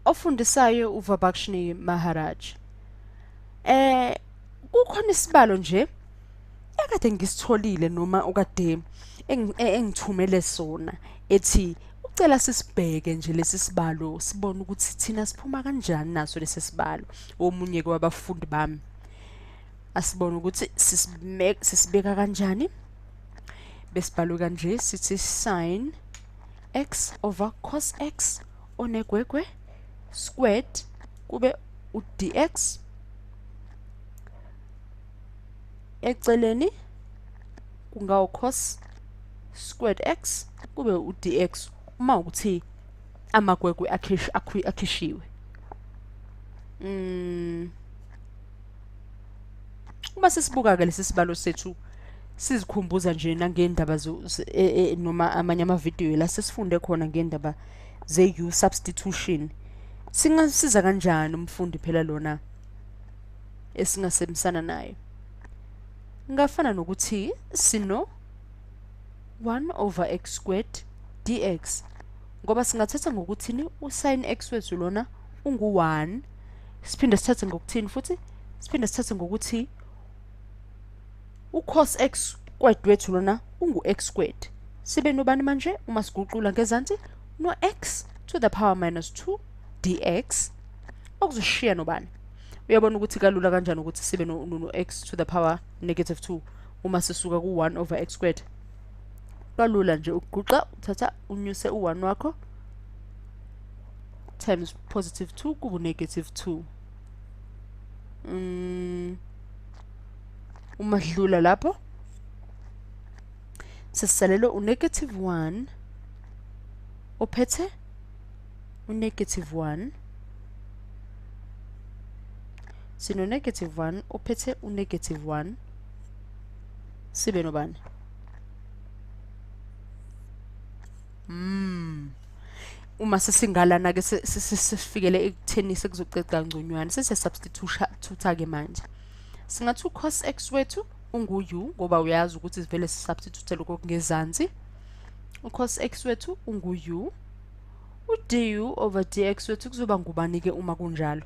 Ofundisayo uVabakshni Maharaj. Kukhona isibalo nje ekade ngisitholile noma okade engithumele sona ethi ucela sisibheke nje lesi sibalo sibone ukuthi thina siphuma kanjani naso lesi sibalo. Omunye ke wabafundi bami asibone ukuthi sisibeka kanjani. Besibhalwe kanje sithi sin x over cos x onegwegwe squared kube u-dx eceleni kungawu cos squared x kube u-dx uma ukuthi amagwegwe akhishiwe. Uma sesibuka-ke lesi sibalo sethu sizikhumbuza nje nangendaba noma amanye amavidiyo la sesifunde khona ngendaba ze-u substitution, singasiza kanjani umfundi phela lona esingasebenzisana naye? Ngafana nokuthi sino 1 over x squared dx, ngoba singathatha ngokuthini u-sin x wethu lona ungu-1, siphinde sithathe ngokuthini futhi siphinde sithathe ngokuthi u-cos x squared wethu lona ungu-x squared. Sibe nobani manje uma siguqula ngezansi? No-x to the power minus 2 dx, okuzoshiya nobani? Uyabona ukuthi kalula kanjani ukuthi sibe no-x to the power negative 2 uma sisuka ku-1 over x squared. Kalula nje ukuguqa, uthatha unyuse u-1 wakho times positive 2 kubu negative 2. Uma sidlula lapho sesisalelwe u-negative 1 ophethe u-negative 1, sino negative 1 ophethe u-negative 1, sibe nobani? Uma sesingalana ke sesifikele ekutheni sekuzoceca ngconywana, sesiya-substitute-ke manje. Singathi u-cos x wethu ungu-u, ngoba uyazi ukuthi vele si-substitute lokho okungezansi. U-cos x wethu ungu-u, u-du over dx wethu kuzoba ngubani-ke uma kunjalo?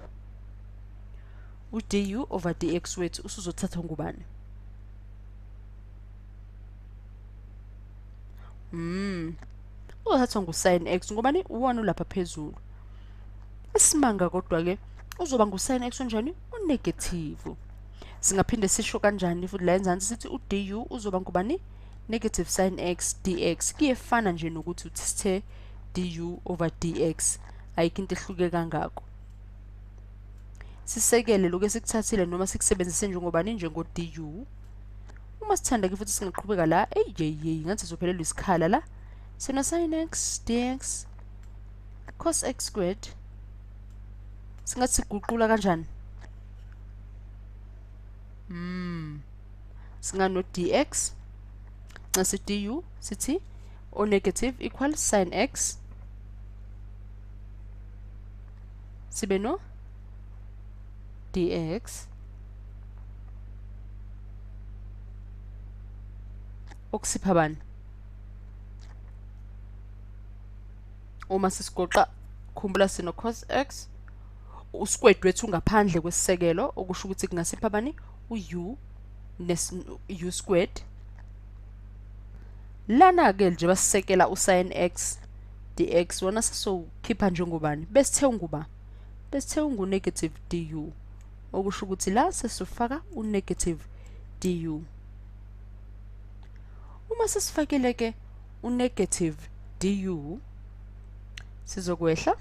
U-du over dx wethu usuzothathwa ngubani? Uzothathwa ngu-sin x, ngobani? Uwona ulapha phezulu. Isimanga kodwa-ke uzoba ngu-sin x onjani? U-negative. Singaphinde sisho kanjani futhi la enzansi sithi u-du uzoba ngubani? Negative sin x dx. Kuyefana nje nokuthi sithe du over dx, ayikho into ehluke kangako. Sisekele lokhu esikuthathile noma sikusebenzise njengobani? Njengo-du. Uma sithanda-ke futhi singaqhubeka la, eyi ngathi sizophelelwa isikhala la. Sino sin x dx cos x squared, singathi siguqula kanjani? Singano dx nxa du sithi o negative equal sin x, sibe no dx okusipha bani? Uma sisigoqa, khumbula sino cos x, usquared wethu ungaphandle kwesisekelo, okusho ukuthi kungasipha bani? U-u u squared. Lana-ke nje basisekela u-sin x dx, wona sesowukhipha njengobani? Besithe unguba? Besithe ungu-negative du, okusho ukuthi la sesifaka u-negative du. Uma sesifakile ke u-negative du, sizokwehla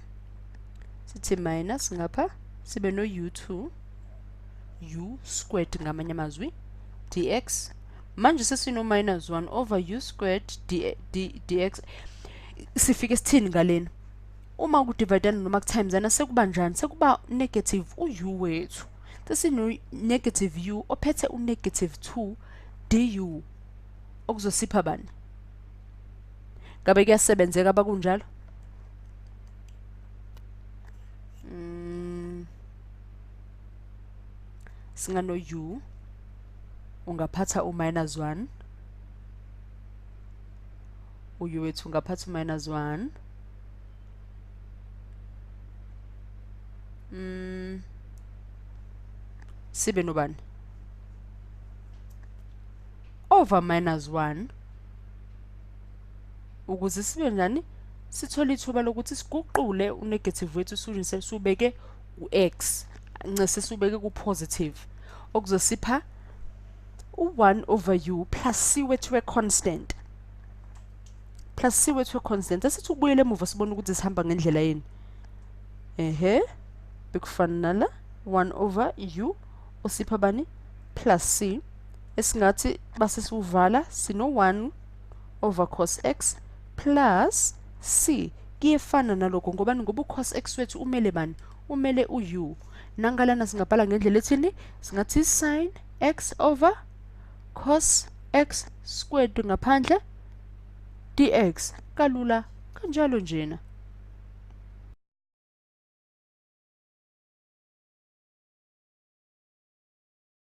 sithi minus ngapha sibe no u2 u squared ngamanye amazwi dx. Manje sesino minus 1 over u squared dx. Sifike sithini ngalena? Uma kudividana noma kutimesana sekuba njani? Sekuba negative u-u wethu. Sesino negative u ophethe u-negative 2 du, okuzosipha bani? Ngabe kuyasebenzeka bakunjalo? Singano u ungaphatha u-minus 1, u-u wethu ungaphatha u-minus 1, Sibe nobani? Over minus 1, ukuze sibe njani? Sithole ithuba lokuthi siguqule unegative wethu, siwubeke ku-x, ncese siwubeke ku-positive, okuzosipha u-1 over u plus c wethu we-constant, plus c wethu we-constant. Asithi ukubuyela emuva, sibone ukuthi sihamba ngendlela yini. Ehe, bekufana nala 1 over u osipha bani? Plus c. Esingathi base siwuvala, sino-1 over cos x plus c. Kuyefana nalokho ngobani? Ngoba u-cos x wethu umele bani? Umele u-u. Nangalana singabhala ngendlela ethini? Singathi sin x over cos x squared ngaphandle dx, kalula kanjalo njena.